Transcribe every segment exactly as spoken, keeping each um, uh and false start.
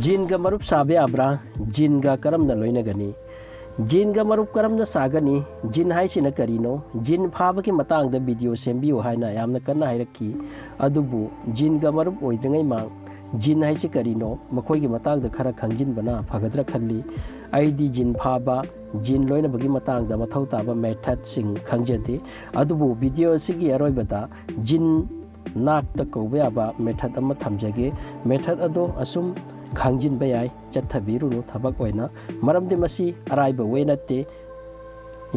ꯖꯤꯟꯒ ꯃꯔꯨꯞ ꯁꯥꯕ ꯌꯥꯕ꯭ꯔꯥ? ꯖꯤꯟꯒ ꯀꯔꯝꯅ ꯂꯣꯏꯅꯒꯅꯤ? ꯖꯤꯟꯒ ꯃꯔꯨꯞ ꯀꯔꯝꯅ ꯁꯥꯒꯅꯤ? ꯖꯤꯟ ꯍꯥꯏꯁꯤꯅ ꯀꯔꯤꯅꯣ? ꯖꯤꯟ ꯐꯥꯕꯒꯤ ꯃꯇꯥꯡꯗ ꯚꯤꯗꯤꯑꯣ ꯁꯦꯝꯕꯤꯌꯨ ꯍꯥꯏꯅ ꯌꯥꯝꯅ ꯀꯟꯅ ꯍꯥꯏꯔꯛꯈꯤ꯫ ꯑꯗꯨꯕꯨ ꯖꯤꯟꯒ ꯃꯔꯨꯞ ꯑꯣꯏꯗ꯭ꯔꯤꯉꯩ ꯃꯥꯡ ꯖꯤꯟ ꯍꯥꯏꯁꯤ ꯀꯔꯤꯅꯣ? ꯃꯈꯣꯏꯒꯤ ꯃꯇꯥꯡꯗ ꯈꯔ ꯈꯪꯖꯤꯟꯕꯅ ꯐꯒꯗ꯭ꯔꯥ ꯈꯜꯂꯤ꯫ ꯑꯩꯗꯤ ꯖꯤꯟ ꯐꯥꯕ, ꯖꯤꯟ ꯂꯣꯏꯅꯕꯒꯤ ꯃꯇꯥꯡꯗ ꯃꯊꯧ ꯇꯥꯕ ꯃꯦꯊꯠꯁꯤꯡ ꯈꯪꯖꯗꯦ꯫ ꯑꯗꯨꯕꯨ ꯚꯤꯗꯤꯑꯣ ꯑꯁꯤꯒꯤ ꯑꯔꯣꯏꯕꯗ ꯖꯤꯟ ꯅꯥꯛꯇ ꯀꯧꯕ ꯌꯥꯕ ꯃꯦꯊꯠ ꯑꯃ ꯊꯝꯖꯒꯦ꯫ ꯃꯦꯊꯠ ꯑꯗꯣ ꯑꯁꯨꯝ ꯈꯪꯖꯤꯟꯕ ꯌꯥꯏ, ꯆꯠꯊꯕꯤꯔꯨꯅꯨ ꯊꯕꯛ ꯑꯣꯏꯅ, ꯃꯔꯝꯗꯤ ꯃꯁꯤ ꯑꯔꯥꯏꯕ ꯋꯦ ꯅꯠꯇꯦ,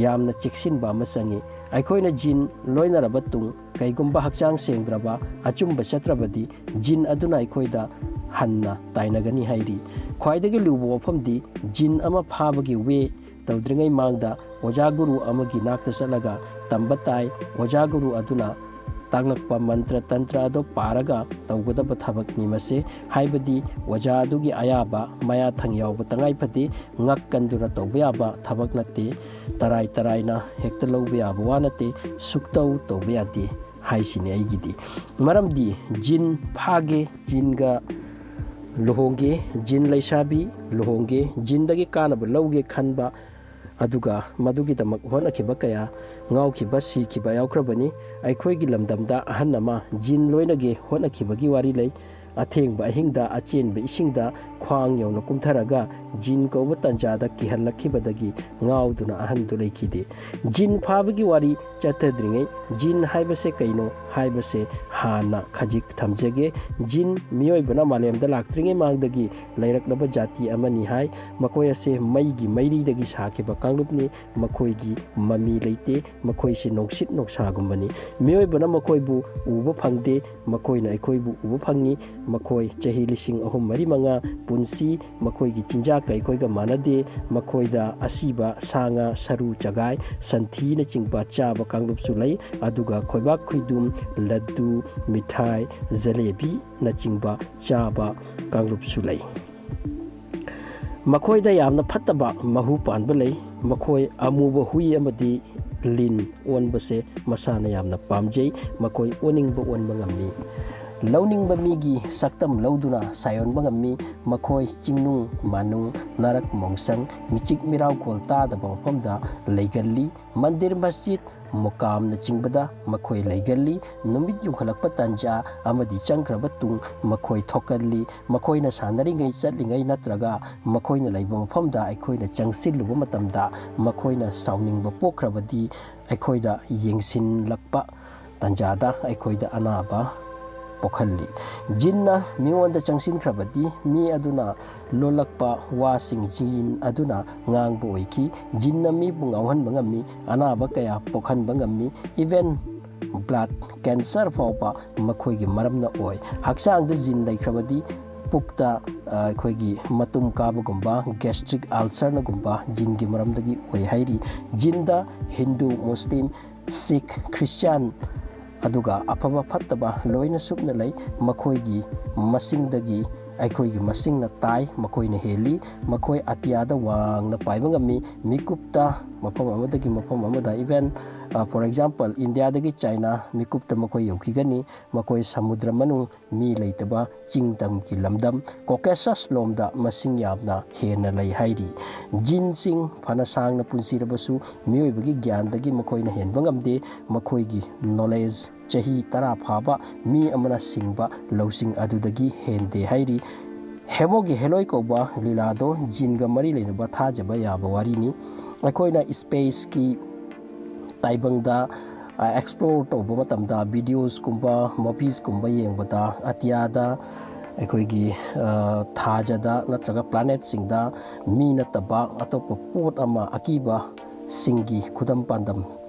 ꯌꯥꯝꯅ ꯆꯦꯛꯁꯤꯟꯕ ꯑꯃ ꯆꯪꯏ꯫ ꯑꯩꯈꯣꯏꯅ ꯖꯤꯟ ꯂꯣꯏꯅꯔꯕ ꯇꯨꯡ ꯀꯩꯒꯨꯝꯕ ꯍꯛꯆꯥꯡ ꯁꯦꯡꯗ꯭ꯔꯕ, ꯑꯆꯨꯝꯕ ꯆꯠꯇ꯭ꯔꯕꯗꯤ ꯖꯤꯟ ꯑꯗꯨꯅ ꯑꯩꯈꯣꯏꯗ ꯍꯟꯅ ꯇꯥꯏꯅꯒꯅꯤ ꯍꯥꯏꯔꯤ꯫ ꯈ꯭ꯋꯥꯏꯗꯒꯤ ꯂꯨꯕ ꯋꯥꯐꯝꯗꯤ ꯖꯤꯟ ꯑꯃ ꯐꯥꯕꯒꯤ ꯋꯦ ꯇꯧꯗ꯭ꯔꯤꯉꯩ ꯃꯥꯡꯗ ꯑꯣꯖꯥ ꯒꯨꯔꯨ ꯑꯃꯒꯤ ꯅꯥꯛꯇ ꯆꯠꯂꯒ ꯇꯝꯕ ꯇꯥꯏ꯫ ꯑꯣꯖꯥ ꯒꯨꯔꯨ ꯑꯗꯨꯅ ꯇꯥꯛꯂꯛꯄ ꯃꯟꯇ꯭ꯔ ꯇꯟꯇ꯭ꯔ ꯑꯗꯨ ꯄꯥꯔꯒ ꯇꯧꯒꯗꯕ ꯊꯕꯛꯅꯤ ꯃꯁꯤ꯫ ꯍꯥꯏꯕꯗꯤ ꯑꯣꯖꯥ ꯑꯗꯨꯒꯤ ꯑꯌꯥꯕ ꯃꯌꯥꯊꯪ ꯌꯥꯎꯕ ꯇꯉꯥꯏ ꯐꯗꯦ, ꯉꯛ ꯀꯟꯗꯨꯅ ꯇꯧꯕ ꯌꯥꯕ ꯊꯕꯛ ꯅꯠꯇꯦ, ꯇꯔꯥꯏ ꯇꯔꯥꯏꯅ ꯍꯦꯛꯇ ꯂꯧꯕ ꯌꯥꯕ ꯋꯥ ꯅꯠꯇꯦ, ꯁꯨꯛꯇꯧ ꯇꯧꯕ ꯌꯥꯗꯦ ꯍꯥꯏꯁꯤꯅꯤ ꯑꯩꯒꯤꯗꯤ꯫ ꯃꯔꯝꯗꯤ ꯖꯤꯟ ꯐꯥꯒꯦ, ꯖꯤꯟꯒ ꯂꯨꯍꯣꯡꯒꯦ, ꯖꯤꯟ ꯂꯩꯁꯥꯕꯤ ꯂꯨꯍꯣꯡꯒꯦ, ꯖꯤꯟꯗꯒꯤ ꯀꯥꯟꯅꯕ ꯂꯧꯒꯦ ꯈꯟꯕ, ꯑꯗꯨꯒ ꯃꯗꯨꯒꯤꯗꯃꯛ ꯍꯣꯠꯅꯈꯤꯕ ꯀꯌꯥ ꯉꯥꯎꯈꯤꯕ, ꯁꯤꯈꯤꯕ ꯌꯥꯎꯈ꯭ꯔꯕꯅꯤ꯫ ꯑꯩꯈꯣꯏꯒꯤ ꯂꯝꯗꯝꯗ ꯑꯍꯜ ꯑꯃ ꯖꯤꯟ ꯂꯣꯏꯅꯒꯦ ꯍꯣꯠꯅꯈꯤꯕꯒꯤ ꯋꯥꯔꯤ ꯂꯩ꯫ ꯑꯊꯦꯡꯕ ꯑꯍꯤꯡꯗ ꯑꯆꯦꯟꯕ ꯏꯁꯤꯡꯗ ꯈ꯭ꯋꯥꯡ ꯌꯧꯅ ꯀꯨꯝꯊꯔꯒ ꯖꯤꯟ ꯀꯧꯕ ꯇꯟꯖꯥꯗ ꯀꯤꯍꯜꯂꯛꯈꯤꯕꯗꯒꯤ ꯉꯥꯎꯗꯨꯅ ꯑꯍꯟꯗꯨ ꯂꯩꯈꯤꯗꯦ꯫ ꯖꯤꯟ ꯐꯥꯕꯒꯤ ꯋꯥꯔꯤ ꯆꯠꯊꯗ꯭ꯔꯤꯉꯩ ꯖꯤꯟ ꯍꯥꯏꯕꯁꯦ ꯀꯩꯅꯣ ꯍꯥꯏꯕꯁꯦ ꯍꯥꯟꯅ ꯈꯖꯤꯛ ꯊꯝꯖꯒꯦ꯫ ꯖꯤꯟ ꯃꯤꯑꯣꯏꯕꯅ ꯃꯥꯂꯦꯝꯗ ꯂꯥꯛꯇ꯭ꯔꯤꯉꯩ ꯃꯃꯥꯡꯗꯒꯤ ꯂꯩꯔꯛꯂꯕ ꯖꯥꯇꯤ ꯑꯃꯅꯤ ꯍꯥꯏ꯫ ꯃꯈꯣꯏ ꯑꯁꯦ ꯃꯩꯒꯤ ꯃꯩꯔꯤꯗꯒꯤ ꯁꯥꯈꯤꯕ ꯀꯥꯡꯂꯨꯞꯅꯤ꯫ ꯃꯈꯣꯏꯒꯤ ꯃꯃꯤ ꯂꯩꯇꯦ꯫ ꯃꯈꯣꯏꯁꯤ ꯅꯨꯡꯁꯤꯠ ꯅꯨꯡꯁꯥꯒꯨꯝꯕꯅꯤ꯫ ꯃꯤꯑꯣꯏꯕꯅ ꯃꯈꯣꯏꯕꯨ ꯎꯕ ꯐꯪꯗꯦ꯫ ꯃꯈꯣꯏꯅ ꯑꯩꯈꯣꯏꯕꯨ ꯎꯕ ꯐꯪꯉꯤ꯫ ꯃꯈꯣꯏ ꯆꯍꯤ ꯂꯤꯁꯤꯡ ꯑꯍꯨꯝ ꯃꯔꯤ ꯃꯉꯥ ꯄꯨꯟꯁꯤ꯫ ꯃꯈꯣꯏꯒꯤ ꯆꯤꯟꯖꯥꯛꯀ ꯑꯩꯈꯣꯏꯒ ꯃꯥꯟꯅꯗꯦ꯫ ꯃꯈꯣꯏꯗ ꯑꯁꯤꯕ ꯁꯥ ꯉꯥ, ꯁꯔꯨ, ꯆꯒꯥꯏ, ꯁꯟꯊꯤꯅꯆꯤꯡꯕ ꯆꯥꯕ ꯀꯥꯡꯂꯨꯞꯁꯨ ꯂꯩ꯫ ꯑꯗꯨꯒ ꯈꯣꯏꯕꯥꯛ ꯈꯣꯏꯗꯨꯝ, ꯂꯗꯨ, ꯃꯤꯊꯥꯏ, ꯖꯂꯦꯕꯤꯅꯆꯤꯡꯕ ꯆꯥꯕ ꯀꯥꯡꯂꯨꯞꯁꯨ ꯂꯩ꯫ ꯃꯈꯣꯏꯗ ꯌꯥꯝꯅ ꯐꯠꯇꯕ ꯃꯍꯨ ꯄꯥꯟꯕ ꯂꯩ꯫ ꯃꯈꯣꯏ ꯑꯃꯨꯕ ꯍꯨꯏ ꯑꯃꯗꯤ ꯂꯤꯟ ꯑꯣꯟꯕꯁꯦ ꯃꯁꯥꯅ ꯌꯥꯝꯅ ꯄꯥꯝꯖꯩ꯫ ꯃꯈꯣꯏ ꯑꯣꯟꯅꯤꯡꯕ ꯑꯣꯟꯕ ꯉꯝꯃꯤ꯫ ꯂꯧꯅꯤꯡꯕ ꯃꯤꯒꯤ ꯁꯛꯇꯝ ꯂꯧꯗꯨꯅ ꯁꯥꯌꯣꯟꯕ ꯉꯝꯃꯤ꯫ ꯃꯈꯣꯏ ꯆꯤꯡꯅꯨꯡ ꯃꯥꯅꯨꯡ, ꯅꯥꯔꯛ ꯃꯣꯡꯁꯪ, ꯃꯤꯆꯤꯛ ꯃꯤꯔꯥꯎꯈꯣꯜ ꯇꯥꯗꯕ ꯃꯐꯝꯗ ꯂꯩꯒꯜꯂꯤ꯫ ꯃꯟꯗꯤꯔ, ꯃꯁꯖꯤꯗ, ꯃꯨꯀꯥꯝꯅꯆꯤꯡꯕꯗ ꯃꯈꯣꯏ ꯂꯩꯒꯜꯂꯤ꯫ ꯅꯨꯃꯤꯠ ꯌꯨꯡꯈꯠꯂꯛꯄ ꯇꯥꯟꯖꯥ ꯑꯃꯗꯤ ꯆꯪꯈ꯭ꯔꯕ ꯇꯨꯡ ꯃꯈꯣꯏ ꯊꯣꯛꯀꯜꯂꯤ꯫ ꯃꯈꯣꯏꯅ ꯁꯥꯟꯅꯔꯤꯉꯩ, ꯆꯠꯂꯤꯉꯩ ꯅꯠꯇ꯭ꯔꯒ ꯃꯈꯣꯏꯅ ꯂꯩꯕ ꯃꯐꯝꯗ ꯑꯩꯈꯣꯏꯅ ꯆꯪꯁꯤꯜꯂꯨꯕ ꯃꯇꯝꯗ ꯃꯈꯣꯏꯅ ꯁꯥꯎꯅꯤꯡꯕ ꯄꯣꯛꯈ꯭ꯔꯕꯗꯤ ꯑꯩꯈꯣꯏꯗ ꯌꯦꯡꯁꯤꯜꯂꯛꯄ ꯇꯥꯟꯖꯥꯗ ꯑꯩꯈꯣꯏꯗ ꯑꯅꯥꯕ ꯄꯣꯛꯍꯜꯂꯤ꯫ ꯖꯤꯟꯅ ꯃꯤꯉꯣꯟꯗ ꯆꯪꯁꯤꯟꯈ꯭ꯔꯕꯗꯤ ꯃꯤ ꯑꯗꯨꯅ ꯂꯣꯜꯂꯛꯄ ꯋꯥꯁꯤꯡ ꯖꯤꯟ ꯑꯗꯨꯅ ꯉꯥꯡꯕ ꯑꯣꯏꯈꯤ꯫ ꯖꯤꯟꯅ ꯃꯤꯕꯨ ꯉꯥꯎꯍꯟꯕ ꯉꯝꯃꯤ, ꯑꯅꯥꯕ ꯀꯌꯥ ꯄꯣꯛꯍꯟꯕ ꯉꯝꯃꯤ꯫ Even blood cancer ꯐꯥꯎꯕ ꯃꯈꯣꯏꯒꯤ ꯃꯔꯝꯅ ꯑꯣꯏ꯫ ꯍꯛꯆꯥꯡꯗ ꯖꯤꯟ ꯂꯩꯈ꯭ꯔꯕꯗꯤ ꯄꯨꯛꯇ, ꯑ, ꯑꯩꯈꯣꯏꯒꯤ ꯃꯇꯨꯝ ꯀꯥꯕꯒꯨꯝꯕ, gastric ulcerꯅꯒꯨꯝꯕ ꯖꯤꯟꯒꯤ ꯃꯔꯝꯗꯒꯤ ꯑꯣꯏ ꯍꯥꯏꯔꯤ꯫ ꯖꯤꯟꯗ ꯍꯤꯟꯗꯨ, ꯃꯨꯁꯂꯤꯝ, ꯁꯤꯈ, ꯈ꯭ꯔꯤꯁꯇꯤꯌꯥꯟ, ꯑꯗꯨꯒ ꯑꯐꯕ ꯐꯠꯇꯕ ꯂꯣꯏꯅ ꯁꯨꯞꯅ ꯂꯩ꯫ ꯃꯈꯣꯏꯒꯤ ꯃꯁꯤꯡꯗꯒꯤ ꯑꯩꯈꯣꯏꯒꯤ ꯃꯁꯤꯡꯅ ꯇꯥꯏ, ꯃꯈꯣꯏꯅ ꯍꯦꯜꯂꯤ꯫ ꯃꯈꯣꯏ ꯑꯇꯤꯌꯥꯗ ꯋꯥꯡꯅ ꯄꯥꯏꯕ ꯉꯝꯃꯤ꯫ ꯃꯤꯀꯨꯞꯇ ꯃꯐꯝ ꯑꯃꯗꯒꯤ ꯃꯐꯝ ꯑꯃꯗ, even, ꯑ, for example, ꯏꯟꯗꯤꯌꯥꯗꯒꯤ ꯆꯥꯏꯅꯥ ꯃꯤꯀꯨꯞꯇ ꯃꯈꯣꯏ ꯌꯧꯈꯤꯒꯅꯤ꯫ ꯃꯈꯣꯏ ꯁꯃꯨꯗ꯭ꯔ ꯃꯅꯨꯡ, ꯃꯤ ꯂꯩꯇꯕ ꯆꯤꯡ ꯇꯝꯒꯤ ꯂꯝꯗꯝ, ꯀꯣꯀꯦꯁꯁ ꯂꯣꯝꯗ ꯃꯁꯤꯡ ꯌꯥꯝꯅ ꯍꯦꯟꯅ ꯂꯩ ꯍꯥꯏꯔꯤ꯫ ꯖꯤꯟꯁꯤꯡ ꯐꯅ ꯁꯥꯡꯅ ꯄꯨꯟꯁꯤꯔꯕꯁꯨ ꯃꯤꯑꯣꯏꯕꯒꯤ ꯒ꯭ꯌꯥꯟꯗꯒꯤ ꯃꯈꯣꯏꯅ ꯍꯦꯟꯕ ꯉꯝꯗꯦ꯫ ꯃꯈꯣꯏꯒꯤ knowledge, ꯆꯍꯤ ꯇꯔꯥ ꯐꯥꯕ ꯃꯤ ꯑꯃꯅ ꯁꯤꯡꯕ ꯂꯧꯁꯤꯡ ꯑꯗꯨꯗꯒꯤ ꯍꯦꯟꯗꯦ ꯍꯥꯏꯔꯤ꯫ ꯍꯦꯃꯣꯒꯤ ꯍꯦꯂꯣꯏ ꯀꯧꯕ ꯂꯤꯂꯥꯗꯣ ꯖꯤꯟꯒ ꯃꯔꯤ ꯂꯩꯅꯕ ꯊꯥꯖꯕ ꯌꯥꯕ ꯋꯥꯔꯤꯅꯤ꯫ ꯑꯩꯈꯣꯏꯅ spaceꯀꯤ ꯇꯥꯏꯕꯪꯗ, ꯑ, explore ꯇꯧꯕ ꯃꯇꯝꯗ, videosꯀꯨꯝꯕ, moviesꯀꯨꯝꯕ ꯌꯦꯡꯕꯗ, ꯑꯇꯤꯌꯥꯗ, ꯑꯩꯈꯣꯏꯒꯤ, ꯑ, ꯊꯥꯖꯗ ꯅꯠꯇ꯭ꯔꯒ planetꯁꯤꯡꯗ ꯃꯤ ꯅꯠꯇꯕ ꯑꯇꯣꯞꯄ ꯄꯣꯠ ꯑꯃ, ꯑꯀꯤꯕꯁꯤꯡꯒꯤ ꯈꯨꯗꯝ ꯄꯥꯟꯗꯝ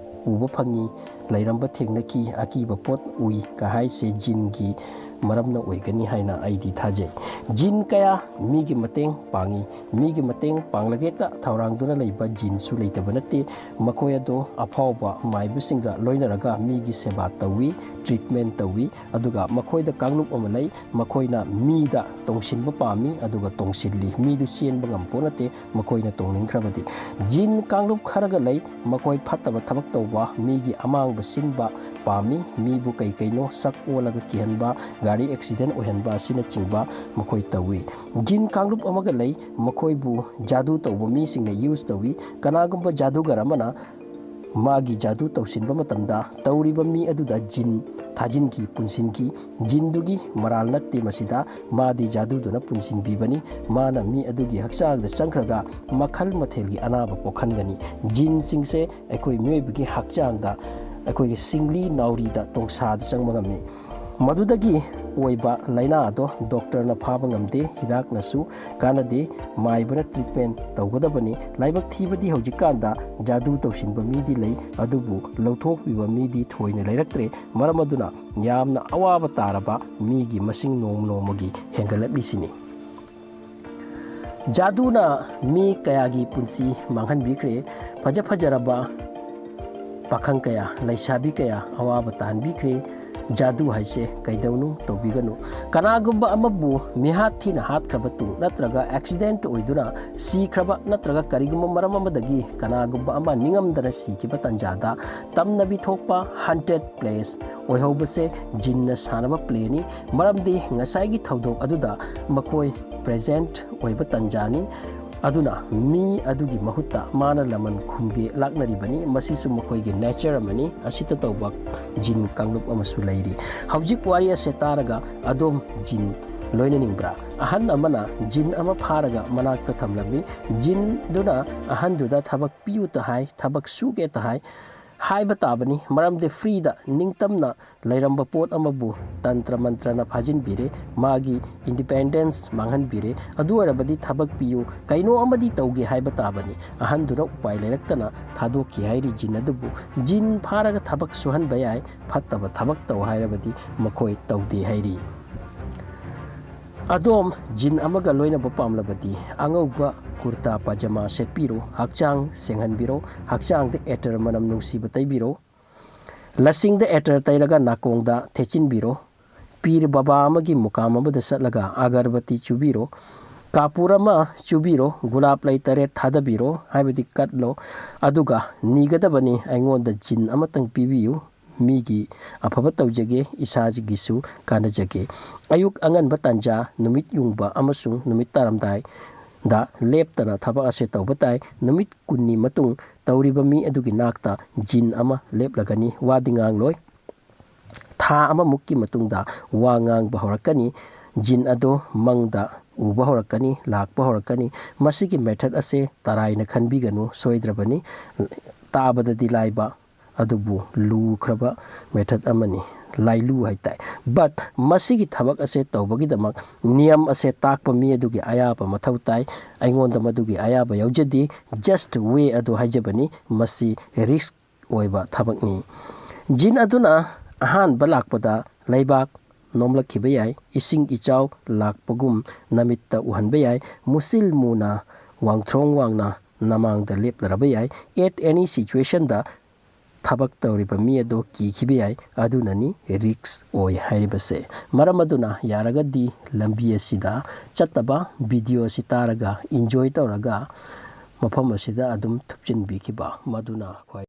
ꯎꯕ ꯐꯪꯉꯤ, ꯂꯩꯔꯝꯕ ꯊꯦꯡꯅꯈꯤ, ꯑꯀꯤꯕ ꯄꯣꯠ ꯎꯏ ꯀ ꯍꯥꯏꯁꯦ ꯖꯤꯟꯒꯤ ꯃꯔꯝꯅ ꯑꯣꯏꯒꯅꯤ ꯍꯥꯏꯅ ꯑꯩꯗꯤ ꯊꯥꯖꯩ꯫ ꯖꯤꯟ ꯀꯌꯥ ꯃꯤꯒꯤ ꯃꯇꯦꯡ ꯄꯥꯡꯉꯤ꯫ ꯃꯤꯒꯤ ꯃꯇꯦꯡ ꯄꯥꯡꯂꯒꯦꯇ ꯊꯧꯔꯥꯡꯗꯨꯅ ꯂꯩꯕ ꯖꯤꯟꯁꯨ ꯂꯩꯇꯕ ꯅꯠꯇꯦ꯫ ꯃꯈꯣꯏ ꯑꯗꯣ ꯑꯐꯥꯎꯕ ꯃꯥꯏꯕꯁꯤꯡꯒ ꯂꯣꯏꯅꯔꯒ ꯃꯤꯒꯤ ꯁꯦꯕꯥ ꯇꯧꯏ, treatment ꯇꯧꯏ꯫ ꯑꯗꯨꯒ ꯃꯈꯣꯏꯗ ꯀꯥꯡꯂꯨꯞ ꯑꯃ ꯂꯩ, ꯃꯈꯣꯏꯅ ꯃꯤꯗ ꯇꯣꯡꯁꯤꯟꯕ ꯄꯥꯝꯃꯤ, ꯑꯗꯨꯒ ꯇꯣꯡꯁꯤꯜꯂꯤ꯫ ꯃꯤꯗꯨ ꯆꯦꯟꯕ ꯉꯝꯕ ꯄꯣꯠ ꯅꯠꯇꯦ, ꯃꯈꯣꯏꯅ ꯇꯣꯡꯅꯤꯡꯈ꯭ꯔꯕꯗꯤ꯫ ꯖꯤꯟ ꯀꯥꯡꯂꯨꯞ ꯈꯔꯒ ꯂꯩ, ꯃꯈꯣꯏ ꯐꯠꯇꯕ ꯊꯕꯛ ꯇꯧꯕ, ꯃꯤꯒꯤ ꯑꯃꯥꯡꯕ ꯁꯤꯟꯕ ꯄꯥꯝꯃꯤ꯫ ꯃꯤꯕꯨ ꯀꯩ ꯀꯩꯅꯣ ꯁꯛ ꯑꯣꯜꯂꯒ ꯀꯤꯍꯟꯕ, ꯒꯥꯔꯤ ꯑꯦꯛꯁꯤꯗꯦꯟ ꯑꯣꯏꯍꯟꯕ ꯑꯁꯤꯅꯆꯤꯡꯕ ꯃꯈꯣꯏ ꯇꯧꯏ꯫ ꯖꯤꯟ ꯀꯥꯡꯂꯨꯞ ꯑꯃꯒ ꯂꯩ, ꯃꯈꯣꯏꯕꯨ ꯖꯥꯗꯨ ꯇꯧꯕ ꯃꯤꯁꯤꯡꯅ ꯌꯨꯁ ꯇꯧꯏ꯫ ꯀꯅꯥꯒꯨꯝꯕ ꯖꯥꯗꯨꯒꯔ ꯑꯃꯅ ꯃꯥꯒꯤ ꯖꯥꯗꯨ ꯇꯧꯁꯤꯟꯕ ꯃꯇꯝꯗ ꯇꯧꯔꯤꯕ ꯃꯤ ꯑꯗꯨꯗ ꯖꯤꯟ ꯊꯥꯖꯤꯟꯈꯤ, ꯄꯨꯟꯁꯤꯟꯈꯤ꯫ ꯖꯤꯟꯗꯨꯒꯤ ꯃꯔꯥꯜ ꯅꯠꯇꯦ ꯃꯁꯤꯗ, ꯃꯥꯗꯤ ꯖꯥꯗꯨꯗꯨꯅ ꯄꯨꯟꯁꯤꯟꯕꯤꯕꯅꯤ꯫ ꯃꯥꯅ ꯃꯤ ꯑꯗꯨꯒꯤ ꯍꯛꯆꯥꯡꯗ ꯆꯪꯈ꯭ꯔꯒ ꯃꯈꯜ ꯃꯊꯦꯜꯒꯤ ꯑꯅꯥꯕ ꯄꯣꯛꯍꯟꯒꯅꯤ꯫ ꯖꯤꯟꯁꯤꯡꯁꯦ ꯑꯩꯈꯣꯏ ꯃꯤꯑꯣꯏꯕꯒꯤ ꯍꯛꯆꯥꯡꯗ ꯑꯩꯈꯣꯏꯒꯤ ꯁꯤꯡꯂꯤ ꯅꯥꯎꯔꯤꯗ ꯇꯣꯡꯁꯥꯗ ꯆꯪꯕ ꯉꯝꯃꯤ꯫ ꯃꯗꯨꯗꯒꯤ ꯑꯣꯏꯕ ꯂꯥꯏꯅꯥ ꯑꯗꯣ ꯗꯣꯛꯇꯔꯅ ꯐꯥꯕ ꯉꯝꯗꯦ, ꯍꯤꯗꯥꯛꯅꯁꯨ ꯀꯥꯟꯅꯗꯦ, ꯃꯥꯏꯕꯅ ꯇ꯭ꯔꯤꯠꯃꯦꯟ ꯇꯧꯒꯗꯕꯅꯤ꯫ ꯂꯥꯏꯕꯛ ꯊꯤꯕꯗꯤ ꯍꯧꯖꯤꯛꯀꯥꯟꯗ ꯖꯥꯗꯨ ꯇꯧꯁꯤꯟꯕ ꯃꯤꯗꯤ ꯂꯩ, ꯑꯗꯨꯕꯨ ꯂꯧꯊꯣꯛꯄꯤꯕ ꯃꯤꯗꯤ ꯊꯣꯏꯅ ꯂꯩꯔꯛꯇ꯭ꯔꯦ꯫ ꯃꯔꯝ ꯑꯗꯨꯅ ꯌꯥꯝꯅ ꯑꯋꯥꯕ ꯇꯥꯔꯕ ꯃꯤꯒꯤ ꯃꯁꯤꯡ ꯅꯣꯡꯃ ꯅꯣꯡꯃꯒꯤ ꯍꯦꯟꯒꯠꯂꯛꯂꯤꯁꯤꯅꯤ꯫ ꯖꯥꯗꯨꯅ ꯃꯤ ꯀꯌꯥꯒꯤ ꯄꯨꯟꯁꯤ ꯃꯥꯡꯍꯟꯕꯤꯈ꯭ꯔꯦ꯫ ꯐꯖ ꯐꯖꯔꯕ ꯄꯥꯈꯪ ꯀꯌꯥ, ꯂꯩꯁꯥꯕꯤ ꯀꯌꯥ ꯑꯋꯥꯕ ꯇꯥꯍꯟꯕꯤꯈ꯭ꯔꯦ꯫ ꯖꯥꯗꯨ ꯍꯥꯏꯁꯦ ꯀꯩꯗꯧꯅꯨ ꯇꯧꯕꯤꯒꯅꯨ꯫ ꯀꯅꯥꯒꯨꯝꯕ ꯑꯃꯕꯨ ꯃꯤꯍꯥꯠ ꯊꯤꯅ ꯍꯥꯠꯈ꯭ꯔꯕ ꯇꯨꯡ ꯅꯠꯇ꯭ꯔꯒ ꯑꯦꯛꯁꯤꯗꯦꯟꯠ ꯑꯣꯏꯗꯨꯅ ꯁꯤꯈ꯭ꯔꯕ ꯅꯠꯇ꯭ꯔꯒ ꯀꯔꯤꯒꯨꯝꯕ ꯃꯔꯝ ꯑꯃꯗꯒꯤ ꯀꯅꯥꯒꯨꯝꯕ ꯑꯃ ꯅꯤꯡꯉꯝꯗꯅ ꯁꯤꯈꯤꯕ ꯇꯥꯟꯖꯥꯗ ꯇꯝꯅꯕꯤ ꯊꯣꯛꯄ ꯍꯟꯇꯦꯗ ꯄ꯭ꯂꯦꯁ ꯑꯣꯏꯍꯧꯕꯁꯦ ꯖꯤꯟꯅ ꯁꯥꯟꯅꯕ ꯄ꯭ꯂꯦꯅꯤ꯫ ꯃꯔꯝꯗꯤ ꯉꯁꯥꯏꯒꯤ ꯊꯧꯗꯣꯛ ꯑꯗꯨꯗ ꯃꯈꯣꯏ ꯄ꯭ꯔꯦꯖꯦꯟꯠ ꯑꯣꯏꯕ ꯇꯥꯟꯖꯥꯅꯤ꯫ ꯑꯗꯨꯅ ꯃꯤ ꯑꯗꯨꯒꯤ ꯃꯍꯨꯠꯇ ꯃꯥꯅ ꯂꯃꯟ ꯈꯨꯝꯒꯦ ꯂꯥꯛꯅꯔꯤꯕꯅꯤ꯫ ꯃꯁꯤꯁꯨ ꯃꯈꯣꯏꯒꯤ ꯅꯦꯆꯔ ꯑꯃꯅꯤ꯫ ꯑꯁꯤꯇ ꯇꯧꯕ ꯖꯤꯟ ꯀꯥꯡꯂꯨꯞ ꯑꯃꯁꯨ ꯂꯩꯔꯤ꯫ ꯍꯧꯖꯤꯛ ꯋꯥꯔꯤ ꯑꯁꯦ ꯇꯥꯔꯒ ꯑꯗꯣꯝ ꯖꯤꯟ ꯂꯣꯏꯅꯅꯤꯡꯕ꯭ꯔꯥ? ꯑꯍꯟ ꯑꯃꯅ ꯖꯤꯟ ꯑꯃ ꯐꯥꯔꯒ ꯃꯅꯥꯛꯇ ꯊꯝꯂꯝꯃꯤ꯫ ꯖꯤꯟꯗꯨꯅ ꯑꯍꯟꯗꯨꯗ ꯊꯕꯛ ꯄꯤꯌꯨꯇ ꯍꯥꯏ, ꯊꯕꯛ ꯁꯨꯒꯦꯇ ꯍꯥꯏ꯫ ꯍꯥꯏꯕ ꯇꯥꯕꯅꯤ, ꯃꯔꯝꯗꯤ ꯐ꯭ꯔꯤꯗ ꯅꯤꯡꯇꯝꯅ ꯂꯩꯔꯝꯕ ꯄꯣꯠ ꯑꯃꯕꯨ ꯇꯟꯇ꯭ꯔ ꯃꯟꯇ꯭ꯔꯅ ꯐꯥꯖꯤꯟꯕꯤꯔꯦ꯫ ꯃꯥꯒꯤ ꯏꯟꯗꯤꯄꯦꯟꯗꯦꯟꯁ ꯃꯥꯡꯍꯟꯕꯤꯔꯦ꯫ ꯑꯗꯨ ꯑꯣꯏꯔꯕꯗꯤ ꯊꯕꯛ ꯄꯤꯌꯨ, ꯀꯩꯅꯣ ꯑꯃꯗꯤ ꯇꯧꯒꯦ ꯍꯥꯏꯕ ꯇꯥꯕꯅꯤ꯫ ꯑꯍꯟꯗꯨꯅ ꯎꯄꯥꯏ ꯂꯩꯔꯛꯇꯅ ꯊꯥꯗꯣꯛꯈꯤ ꯍꯥꯏꯔꯤ ꯖꯤꯟ ꯑꯗꯨꯕꯨ꯫ ꯖꯤꯟ ꯐꯥꯔꯒ ꯊꯕꯛ ꯁꯨꯍꯟꯕ ꯌꯥꯏ, ꯐꯠꯇꯕ ꯊꯕꯛ ꯇꯧ ꯍꯥꯏꯔꯕꯗꯤ ꯃꯈꯣꯏ ꯇꯧꯗꯦ ꯍꯥꯏꯔꯤ꯫ ꯑꯗꯣꯝ ꯖꯤꯟ ꯑꯃꯒ ꯂꯣꯏꯅꯕ ꯄꯥꯝꯂꯕꯗꯤ ꯑꯉꯧꯕ ꯀꯨꯔꯇꯥ ꯄꯥꯖꯃꯥ ꯁꯦꯠꯄꯤꯔꯣ, ꯍꯛꯆꯥꯡ ꯁꯦꯡꯍꯟꯕꯤꯔꯣ, ꯍꯛꯆꯥꯡꯗ ꯑꯦꯇꯔ ꯃꯅꯝ ꯅꯨꯡꯁꯤꯕ ꯇꯩꯕꯤꯔꯣ, ꯂꯁꯤꯡꯗ ꯑꯦꯇꯔ ꯇꯩꯔꯒ ꯅꯥꯀꯣꯡꯗ ꯊꯦꯠꯆꯤꯟꯕꯤꯔꯣ, ꯄꯤꯔ ꯕꯕꯥ ꯑꯃꯒꯤ ꯃꯨꯀꯥꯝ ꯑꯃꯗ ꯆꯠꯂꯒ ꯑꯒꯔꯕꯇꯤ ꯆꯨꯕꯤꯔꯣ, ꯀꯥꯄꯨꯔ ꯑꯃ ꯆꯨꯕꯤꯔꯣ, ꯒꯨꯂꯥꯞ ꯂꯩ ꯇꯔꯦꯠ ꯊꯥꯗꯕꯤꯔꯣ ꯍꯥꯏꯕꯗꯤ ꯀꯠꯂꯣ, ꯑꯗꯨꯒ ꯅꯤꯒꯗꯕꯅꯤ, "ꯑꯩꯉꯣꯟꯗ ꯖꯤꯟ ꯑꯃꯇꯪ ꯄꯤꯕꯤꯌꯨ, ꯃꯤꯒꯤ ꯑꯐꯕ ꯇꯧꯖꯒꯦ, ꯏꯁꯥꯒꯤꯁꯨ ꯀꯥꯟꯅꯖꯒꯦ"꯫ ꯑꯌꯨꯛ ꯑꯉꯟꯕ ꯇꯥꯟꯖꯥ, ꯅꯨꯃꯤꯠ ꯌꯨꯡꯕ ꯑꯃꯁꯨꯡ ꯅꯨꯃꯤꯠ ꯇꯥꯔꯝꯗꯥꯏꯗ ꯂꯦꯞꯇꯅ ꯊꯕꯛ ꯑꯁꯦ ꯇꯧꯕ ꯇꯥꯏ꯫ ꯅꯨꯃꯤꯠ ꯀꯨꯟꯅꯤ ꯃꯇꯨꯡ ꯇꯧꯔꯤꯕ ꯃꯤ ꯑꯗꯨꯒꯤ ꯅꯥꯛꯇ ꯖꯤꯟ ꯑꯃ ꯂꯦꯞꯂꯒꯅꯤ, ꯋꯥꯗꯤ ꯉꯥꯡꯂꯣꯏ꯫ ꯊꯥ ꯑꯃꯃꯨꯛꯀꯤ ꯃꯇꯨꯡꯗ ꯋꯥ ꯉꯥꯡꯕ ꯍꯧꯔꯛꯀꯅꯤ꯫ ꯖꯤꯟ ꯑꯗꯣ ꯃꯪꯗ ꯎꯕ ꯍꯧꯔꯛꯀꯅꯤ, ꯂꯥꯛꯄ ꯍꯧꯔꯛꯀꯅꯤ꯫ ꯃꯁꯤꯒꯤ method ꯑꯁꯦ ꯇꯔꯥꯏꯅ ꯈꯟꯕꯤꯒꯅꯨ, ꯁꯣꯏꯗ꯭ꯔꯕꯅꯤ꯫ ꯇꯥꯕꯗꯗꯤ ꯂꯥꯏꯕ, ꯑꯗꯨꯕꯨ ꯂꯨꯈ꯭ꯔꯕ method ꯑꯃꯅꯤ, ꯂꯥꯏꯂꯨ ꯍꯥꯏꯇꯥꯏ꯫ But ꯃꯁꯤꯒꯤ ꯊꯕꯛ ꯑꯁꯦ ꯇꯧꯕꯒꯤꯗꯃꯛ ꯅꯤꯌꯝ ꯑꯁꯦ ꯇꯥꯛꯄ ꯃꯤ ꯑꯗꯨꯒꯤ ꯑꯌꯥꯕ ꯃꯊꯧ ꯇꯥꯏ꯫ ꯑꯩꯉꯣꯟꯗ ꯃꯗꯨꯒꯤ ꯑꯌꯥꯕ ꯌꯥꯎꯖꯗꯦ, just way ꯑꯗꯨ ꯍꯥꯏꯖꯕꯅꯤ꯫ ꯃꯁꯤ risk ꯑꯣꯏꯕ ꯊꯕꯛꯅꯤ꯫ ꯖꯤꯟ ꯑꯗꯨꯅ ꯑꯍꯥꯟꯕ ꯂꯥꯛꯄꯗ ꯂꯩꯕꯥꯛ ꯅꯣꯝꯂꯛꯈꯤꯕ ꯌꯥꯏ, ꯏꯁꯤꯡ ꯏꯆꯥꯎ ꯂꯥꯛꯄꯒꯨꯝ ꯅꯃꯤꯠꯇ ꯎꯍꯟꯕ ꯌꯥꯏ, ꯃꯨꯁꯤꯜ ꯃꯨꯅ ꯋꯥꯡꯊ꯭ꯔꯣꯡ ꯋꯥꯡꯅ ꯅꯃꯥꯡꯗ ꯂꯦꯞꯂꯔꯕ ꯌꯥꯏ꯫ At any situationꯗ ꯊꯕꯛ ꯇꯧꯔꯤꯕ ꯃꯤ ꯑꯗꯨ ꯀꯤꯈꯤꯕ ꯌꯥꯏ, ꯑꯗꯨꯅꯅꯤ risk ꯑꯣꯏ ꯍꯥꯏꯔꯤꯕꯁꯦ꯫ ꯃꯔꯝ ꯑꯗꯨꯅ ꯌꯥꯔꯒꯗꯤ ꯂꯝꯕꯤ ꯑꯁꯤꯗ ꯆꯠꯇꯕ, video ꯑꯁꯤ ꯇꯥꯔꯒ enjoy ꯇꯧꯔꯒ ꯃꯐꯝ ꯑꯁꯤꯗ ꯑꯗꯨꯝ ꯊꯨꯞꯆꯤꯟꯕꯤꯈꯤꯕ, ꯃꯗꯨꯅ ꯈ꯭ꯋꯥꯏ